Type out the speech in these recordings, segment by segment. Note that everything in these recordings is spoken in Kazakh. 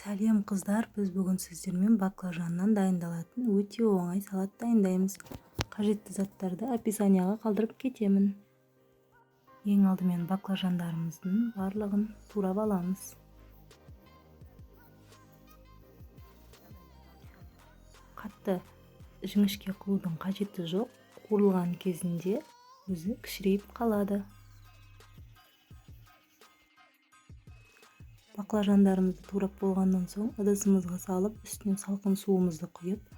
Сәлем, қыздар! Біз бүгін сіздермен баклажаннан дайындалатын өте оңай салат дайындаймыз. Қажетті заттарды описанияға қалдырып кетемін. Ең алдымен баклажандарымыздың барлығын турап аламыз. Қатты жіңішке қылудың қажеті жоқ, қуырылған кезінде өзі кішірейіп қалады. Баклажандарымызды турап болғаннан соң ыдысымызға салып, үстінен салқын суымызды құйып,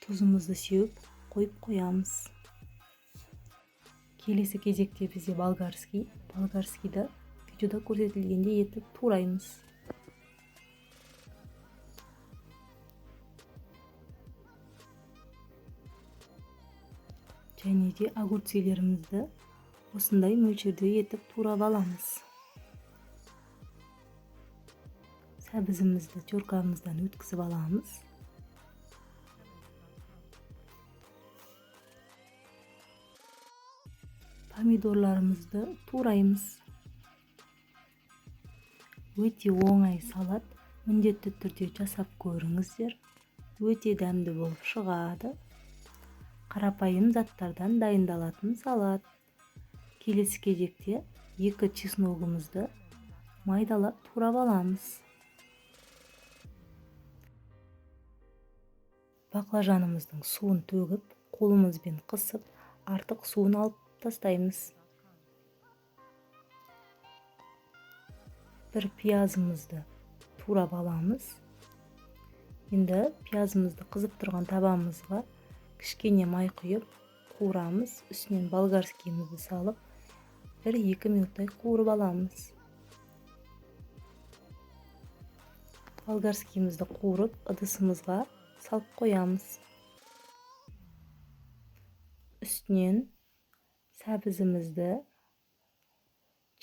тұзымызды сеуіп қойып қоямыз. Келесі кезекте бізде болгарский. Болгарскийді видеода көрсетілгендей етіп тураймыз. Және де огурцилерімізді осындай мөлшерде етіп турап аламыз. Сәбізімізді теркамыздан өткізіп аламыз. Помидорларымызды тураймыз. Өте оңай салат, міндетті түрде жасап көріңіздер. Өте дәмді болып шығады. Қарапайым заттардан дайындалатын салат. Келесі кезекте 2 чесногымызды майдалап турап аламыз. Баклажанымыздың суын төгіп, қолымызбен қысып, артық суын алып тастаймыз. Бір пиязымызды турап аламыз. Енді пиязымызды қызып тұрған табамызға кішкене май құйып қуырамыз. Үстінен болгарскийімізді салып, 1-2 минуттай қуырып аламыз. Болгарскийімізді қуырып, ыдысымызға салып қоямыз. Үстінен сәбізімізді,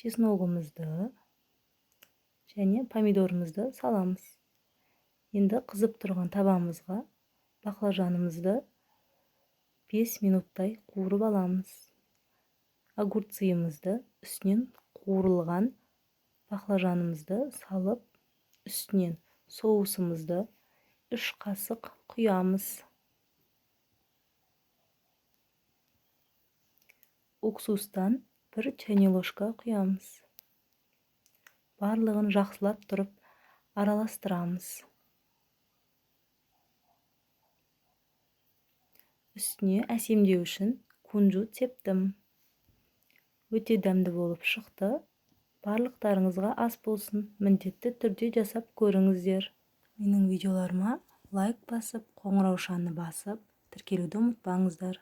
чесногымызды және помидорымызды саламыз. Енді қызып тұрған табамызға баклажанымызды 5 минуттай қуырып аламыз. Огурцымызды үстінен қуырылған баклажанымызды салып, үстінен соусымызды 3 қасық құямыз. Уксустан 1 чайный ложка құямыз. Барлығын жақсылап тұрып араластырамыз. Үстіне әсемдеу үшін кунжут септім. Өте дәмді болып шықты. Барлықтарыңызға ас болсын. Міндетті түрде жасап көріңіздер. Менің видеоларыма лайк басып, қоңыраушаны басып, тіркелуді ұмытпаңыздар.